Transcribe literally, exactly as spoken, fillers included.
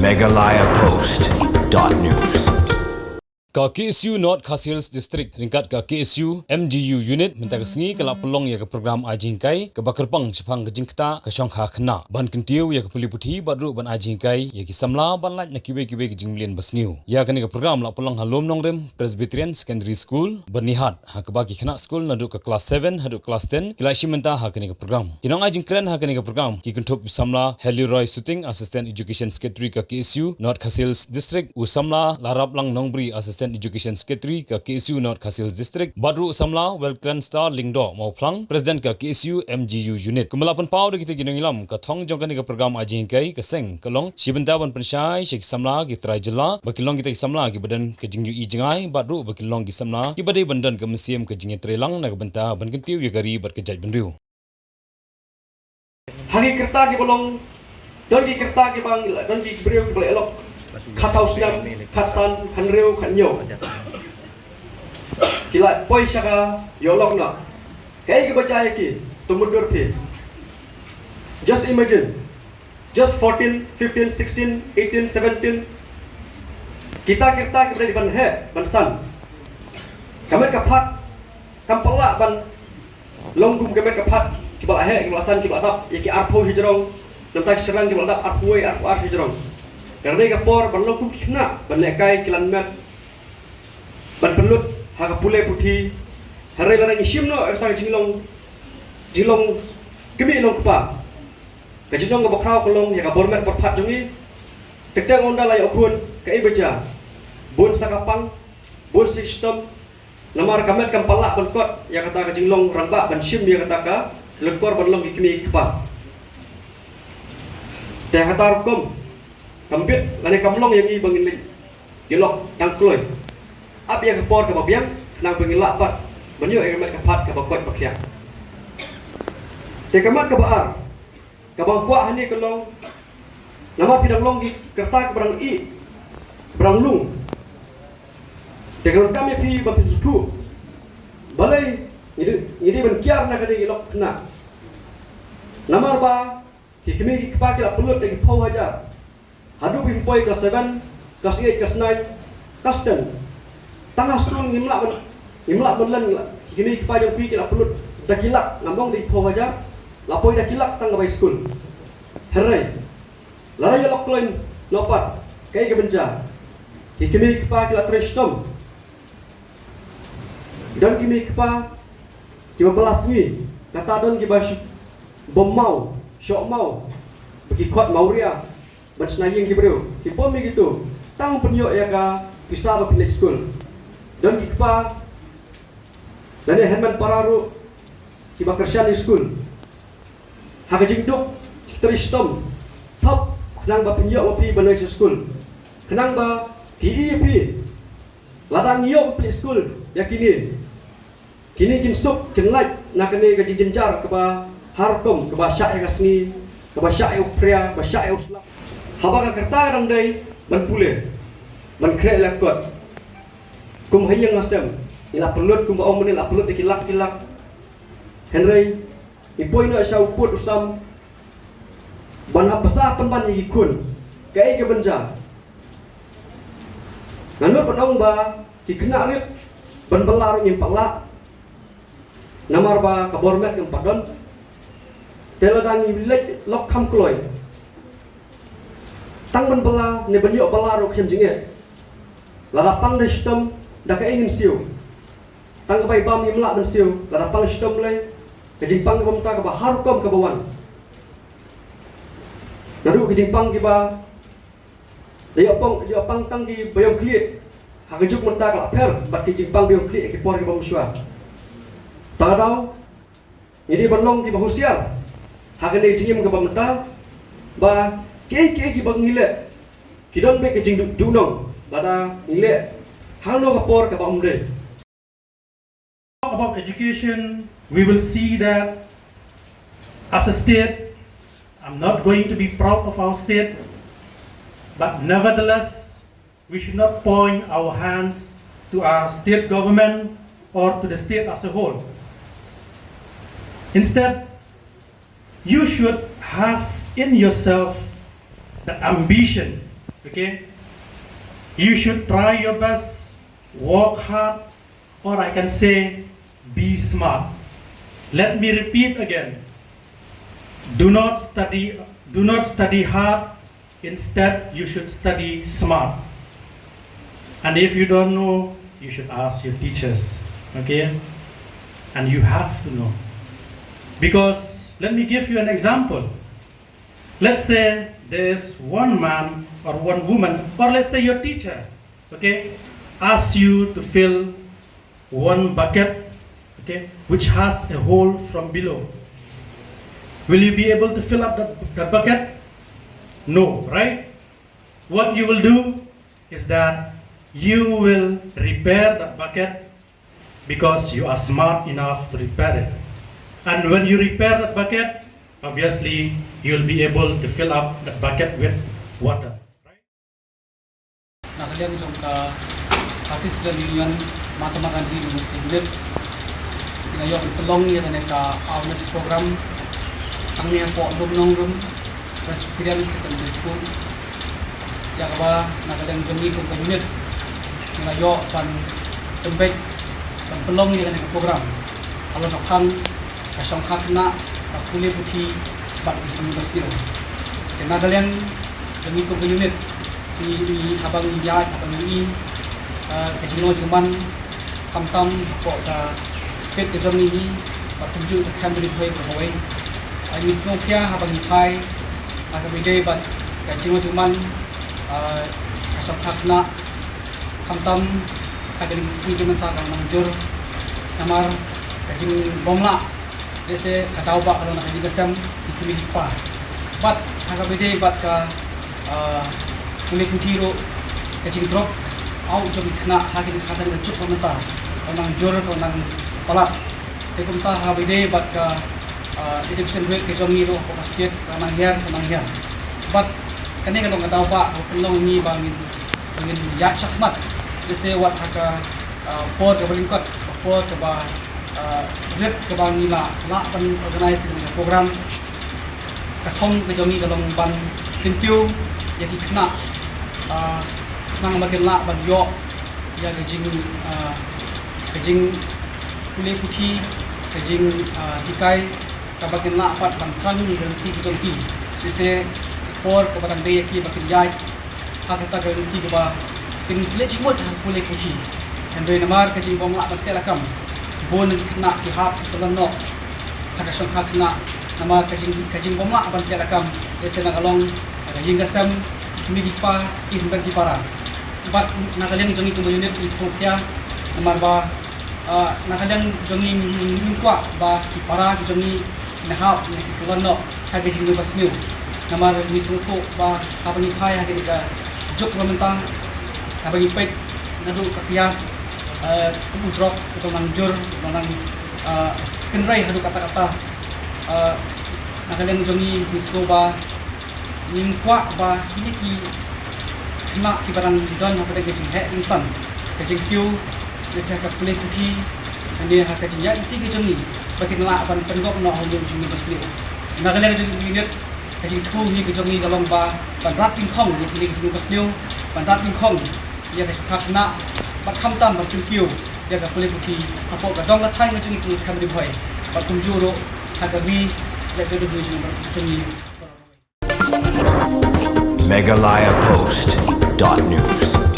Meghalaya Post dot news. Ka K S U North Khasi Hills District ryngkat ka K S U M G U Unit mynta ka sngi ka la pynlong ïa ka program ai jinghikai kaba kyrpang shaphang ka jingktah ka shongkha khynnah ban kyntiew ïa ka pule puthi bad ruh ban ai jinghikai ïa ki samla ban lait na kiwei kiwei ki jingmlien basniew. Ïa kane ka program la pynlong ha Lum Nongrim Presbyterian Secondary School, Byrnihat, ha kaba ki khynnah skul naduh ka klas seven haduh klas ten ki la shim bynta ha kane ka program. Ki nongai jingkren ha kane ka program ki kynthup u samla Heliroy Suting, Assistant Education Secretary ka K S U North Khasi Hills District, u samla Laraplang Nongbri, Assistant Education Secretary ka K S U North Khasi Hills District, bad ruh u samla Welkren Star Lyngdoh Mawphlang, President ka K S U M G U Unit. Kumba la pynpaw da kita ki nongïalam, ka thong jong kane ka program ai jinghikai ka seng ka long shi bynta ban pynshai sha ki samla ki trai jylla ba ki long kita ki samla kiba don ka jingïohi jngai bad ruh ba ki long ki samla kiba dei ban don ka mynsiem ka jingïatreilang na ka bynta ban kyntiew ïa ka ri bad ka jaitbynriew. Ha ki kyrta kiba long, don ki kyrta kiba ngi la, don ki briew kiba la ïalok khatsaw snem, khatsan, khathynriew, khathynñiew. Ki la poi sha ka ïohlok noh. Kaei kaba jia ïa ki, to mutdur phi. Just imagine. Just fourteen, fifteen, sixteen, eighteen, seventeen. Kita ki kyrta kiba dei ban heh, ban san. Ka met ka phad kam pat lah ban long kum ka met ka phad kiba la heh, kiba la san, kiba la dap ïa ki arphew hijrong. Namar ki shynrang kiba la dap arphew wei, arphew ar hijrong. Ka dei ka por ban long kum ki khynnah, ban lehkai ki lan met, ban pynlut ha ka pule puthi. Hynrei lada ngi shim noh ïa kata ka jinglong, jinglong kmie long kpa, ka jinglong kaba khraw ka long ïa ka bor met bor phad jong ngi. Tek tek ynda la ïoh khun, kaei ba jia? Bun sa ka pang, bun sa shitom. Namar ka met kam pat lah ban kot ïa kata ka jinglong rangbah ban shim ïa kata ka lyngkor ban long ki kmie ki kpa. Te ha kata rukom kam bit lane kam long ïa ngi ba ngin leit ïalok dang kloi. Ap ïa ka por kaba biang khnang ba ngin lah pat ban ïoh ïa ka met ka phad kaba koit ba khiah. Te ka mat kaba ar kaba kwah hangne ka long, namar phi dang long ki kyrta kiba dang ih, ba dang lung. Te ka donkam ïa phi ba phin sngewthuh. Balei ngi dei, ngi dei ban kiar na kane ka ïalok khynnah? Namar ba ki kmie ki kpa ki la pynlut da ki phew hajar. Haduh ba phi poi klas seven, klas eight, klas nine, klas ten. Tang ha skul ngim lah ban, ngim lah ban len, ki kmie ki kpa jong phi ki la pynlut da ki lak, ngam ong da ki phew hajar, la poi da ki lak tang ka bai skul. Hynrei lada ïalok kloi noh pat, kaei kaban jia? Ki kmie ki kpa ki la trei shitom. Don ki kmie ki kpa kiba bylla sngi, kata don kiba shu bom maw, shoh maw, ba ki khot mawria ban shna ïing ki briew. Ki bom ïa kito tang pynïoh ïa ka pisa ba phin leit skul. Don ki kpa lane hynmen para ruh kiba kyrshan ïa skul. Ha ka jingduk ki trei shitom thop khnang ba phin ïoh ma phi ban leit sha skul, khnang ba ki ïohi ïa phi. Lada ngi ïoh ban plie skul ïa kine, kine kin suk kin lait na kane ka jingjynjar kaba har rukom, kaba shah ïa ka sngi, kaba shah ïa u phria, kaba shah ïa u slap. Haba ka kyrta ka dang dei ban pule, ban khreh lyngkot. Kum ha ïing ha sem ngi la pynlut, kumba ong mynne, la pynlut da ki lak ki lak. Hynrei ngi poi noh sha u pud u sam ban hap bsa pynban ïa ki khun. Kaei kaban jia? Nga nud ban ong ba ki khynnah rit ban bylla ruh ngim pat lah, namar ba ka bor met kam pat don. Te lada ngi leit lok kham kloi, tang ban bylla ne ban ïoh bylla ruh ka shem jingeh. Lada pang da shitom, da kaei ngin siew? Tang ka bai bam ngim lah ban siew. Lada pang shitom lei, ka jingpang kaba mynta kaba har rukom kaba wan. Naduh ka jingpang kiba da ïoh pang, ïoh pang tang kiba ïong khlieh ha ka juk mynta ka la pher bad ka jingpang ba ïong khlieh ha ki por kiba mynshuwa. Ta ka daw ngi dei ban long kiba husiar ha kane ka jingim kaba mynta, ba kiei kiei kiba ngi leh ki don beit ka jingduhnong lada ngi leh hangno ka por kaba ym dei. About education, we will see that as a state, I'm not going to be proud of our state, but nevertheless, we should not point our hands to our state government or to the state as a whole. Instead, you should have in yourself the ambition Okay? You should try your best, work hard, or I can say, be smart. Let me repeat again. Do not study, do not study hard. Instead, you should study smart. And if you don't know, you should ask your teachers. Okay? And you have to know. Because let me give you an example. Let's say there is one man or one woman, or let's say your teacher, okay, asks you to fill one bucket, okay, which has a hole from below. Will you be able to fill up that, that bucket? No, right? What you will do is that you will repair that bucket because you are smart enough to repair it. And when you repair that bucket, obviously you'll be able to fill up the bucket with water. Na ka liang jong ka Khasi Student Union Mahatma Gandhi University Unit, ngi la ïoh ban pynlong ïa kane ka awareness program hangne hapoh Lumnongrum Presbyterian Secondary School. Ïa kaba na ka liang jong ngi kum ka unit ngi la ïoh ban pynbeit ban pynlong ïa kane ka program halor ka phang ka shongkha khynnah, ka pule puthi bad ka jingbasniew. Te na ka liang jong ngi kum ka unit, ngi, ngi haba ngi ïaid, haba ngi i, eh, ka jinglong jingman, khamtam hapoh ka state ka jong ngi hi bad kumjuh ka Kham Ri Bhoi baroh kawei. Ah, ngi sngewkhia haba ngi phai ha kaba ïadei bad ka jinglong jingman, ah, ka shongkha khynnah, khamtam ha kane ka sngi ka mynta ka nang jur namar ka jingbymlah lehse ka daw ba ka long na ka jingkasem ki kmie ki kpa. Bad ha kaba ïadei bad ka, ah, pule puthi ruh, ka jingdrop out jong ki khynnah ha kane ka juk ba mynta ka nang jur, ka nang palat. Te kumta ha kaba ïadei bad ka, ah, education rate ka jong ngi ruh hapoh ka state ka nang hiar, ka nang hiar. Bad kane ka long ka daw ba ka pynlong ngi ba ngin, ba ngin ïaid shakhmat, lehse wat ha ka, ah, por kaba lyngkot, ka por kaba, ah, rit kaba ngi la lah ban organize ïa kane ka program. Ka thong ka jong ngi ka long ban kyntiew ïa ki khynnah, ah, khnang ba kin lah ban ïoh ïa ka jing, ah, ka jingpule puthi, ka jing, ah, hikai, kaba kin lah pat ban thrang ïa ka lynti ka jong ki. Lehse ka por kaba dang dei ïa ki ba kin ïaid ha kata ka lynti kaba kin leit jingmut ha ka pule puthi. Hynrei namar ka jingbymlah ban teh lakam, bun na ki khynnah ki hap ki kyllon noh ha ka shongkha khynnah namar ka jing, ka jingbymlah ban teh lakam, lehse na ka long ka ïing ka sem, ki kmie ki kpa, ki hynmen ki para. Bad na ka liang jong ngi kum ka unit ngi sngewkhia namar ba, ah, na ka liang jong ngi ngi, ngi, ngi kwah ba ki para ki jong ngi na hap na ki kyllon noh ha ka jingmih basniew. Namar ngi sngewthuh ba haba ngi phai ha kane ka juk ba mynta, haba ngi peit naduh ka kiad, eh, kum u drugs, ka nang jur, ka nang, eh, kynrei haduh katta katta. Eh, na ka liang jong ngi ngi sngew ba ngim kwah ba kine ki khynnah kiba dang don ha ka jingheh jingsan, ka jingkiew, lehse ha ka pule puthi, lane ha ka jingïaid lynti ka jong ngi, ba kin lah ban pyndep noh ha u jingmih basniew. Na ka liang jong ngi unit, ka jingthmu ngi ka jong ngi ka long ba ban rat dyngkhong ïa kine ki jingmih basniew, ban rat dyngkhong ïa ka shongkha khynnah, bad khamtam ban kyntiew ïa ka pule puthi hapoh ka dong ka thaiñ ka jong ngi ka Kham Ri Bhoi, bad kumjuh ruh ha ka ri leh ka jong ngi. Meghalaya Post dot news.